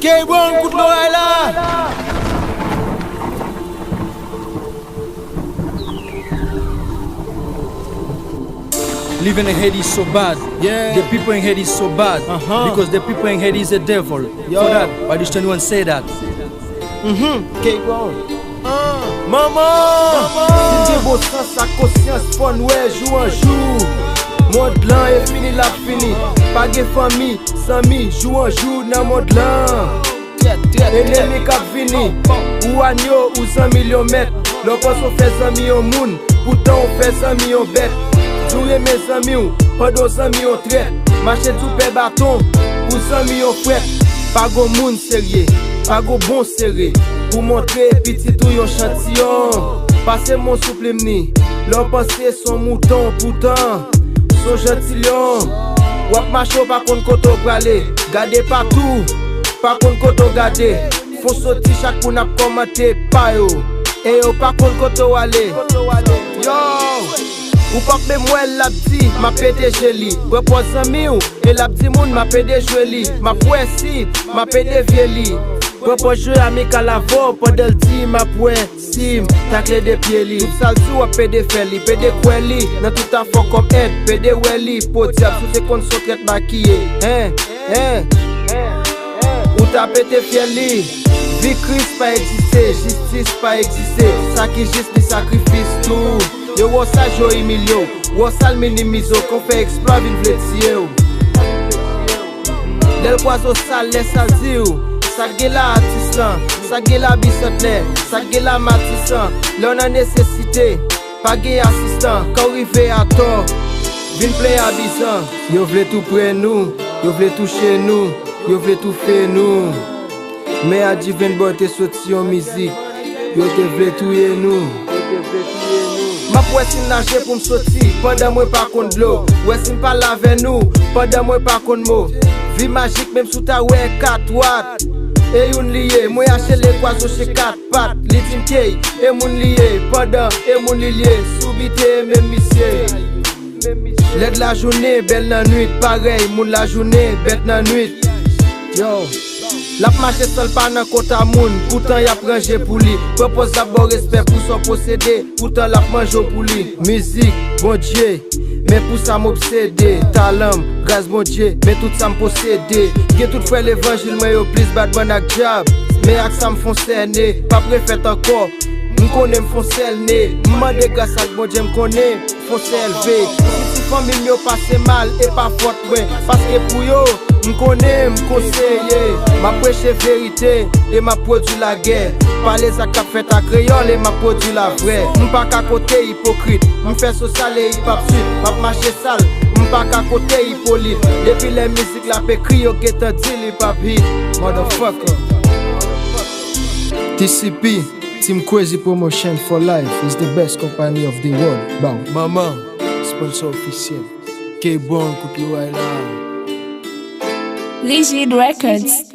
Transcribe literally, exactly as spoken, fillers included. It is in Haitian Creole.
K-Brown, kout loray la! Living in Haiti is so bad. Yeah. The people in Haiti is so bad. Uh-huh. Because the people in Haiti is a devil. Yo. For that, why does anyone say that? Mm-hmm. K-Brown. Ah. Manman! Manman! Si n gen bon sans ak konsyans, fò n wè jou an jou. Mond lan e fini l ap fini. Pa gen fanmi, zanmi, jou an jou nan mond lan. Enemi k ap vini, ou anyo, ou zanmi l yon mèt. Lè w panse w fè zanmi yon moun, poutan w fè zanmi yon bèt. Di w renmen zanmi w, pandan w zanmi yon trèt. Mache di w pè baton, ou zanmi yon frèt. Pa gon moun serye, pa gon bon sere. Pou montre pitit ou yon chantiyon. Pase m yon souplim ni, lè w panse s on mouton, poutan s on janti lyon. W ap mache, w pa konn kote w prale. Gade patou, pa konn kote w gade. Fon soti, chak moun ap kòmante pa yo. E yo pa konn kote w ale. Yo! Ou p ap menm wè l, l ap di, "M ap pede je li." Pran pòz zanmi w, e l ap di moun, "M ap pede jwe li." M ap wè si m ap pede vye li. Pran pòz jwe amikal avè w pandan l di, "M ap wè si m takle de pye li." Tout sa l di w ap pede fè li, pede kwè li. Nan tout afè w kòm èd, pede wè li. Podyab, si w te konn s on trèt makiye. Hen, hen. Ou ta pete fyèl li. Vi Kris pa egziste, jistis pa egziste. Sa ki jis li sakrifis tou. Yo wè w saj, yo imilye w. Wè w sal, minimize w. Kan w fè eksplwa, vin vle tiye w. Lè l kwaze w sal, lè sa l di w. Sa k gen la atis lan, sa k gen la bisantnè, sa k gen la matisan. Lè w nan nesesite, pa gen asistan. Kan w rive atò, vin plen abizan. Yo vle tou pre nou, yo vle touche nou, yo vle toufe nou. Men a Divine Boy te soti yon mizik, yo te vle touye nou. M ap wè si m naje pou m soti, pandan mwen pa konn dlo. Wè si m pale avè nou, pandan mwen pa konn mo. Vi majik, menm si w ta wè kat wat. E youn li ye, mwen achte lekwa sou se kat pat. Li di m key, e moun li ye, pandan e moun li l ye. Si w bite, e menm misye. Lèd lajounen, bèl nan nwit, parèy moun lajounen, bèt nan nwit. Yo, l ap mache san l pa nan kont a moun, poutan y ap ranje pou li. Pran pòz l ap ba w respè pou sa w posede, poutan l ap manje w pou li. Mizik, Bondye, men pou sa m obsede. Talan m, gras Bondye, men tout sa m posede. Gen tout frè levanjil mwen yo plis badman ak dyab, men ak sa m fon sène, p ap refèt ankò. M konnen m fon sèl ne, m mande gras ak Bondye, m konnen fon sèl ve. Si ti fanmi m yo pase mal, e pa fòt mwen, paske pou yo, m konnen m konseye. M ap preche verite, e m ap pwodui lagè. Pale sa k ap fèt ak kreyòl, e m ap pwodui lavrè. M pa ka kote ipokrit, m fè sosyal e hip hop swit. M ap mache sal, m pa ka kote ipolit. Depi lè mizik la ap ekri, yo gentan di li p ap hit. Motherfucker. T C P, Team Crazy Promotion for life is the best company of the world. Bow. Manman, sponsor ofisyèl. K-Brown, kout loray la. Rigid Records.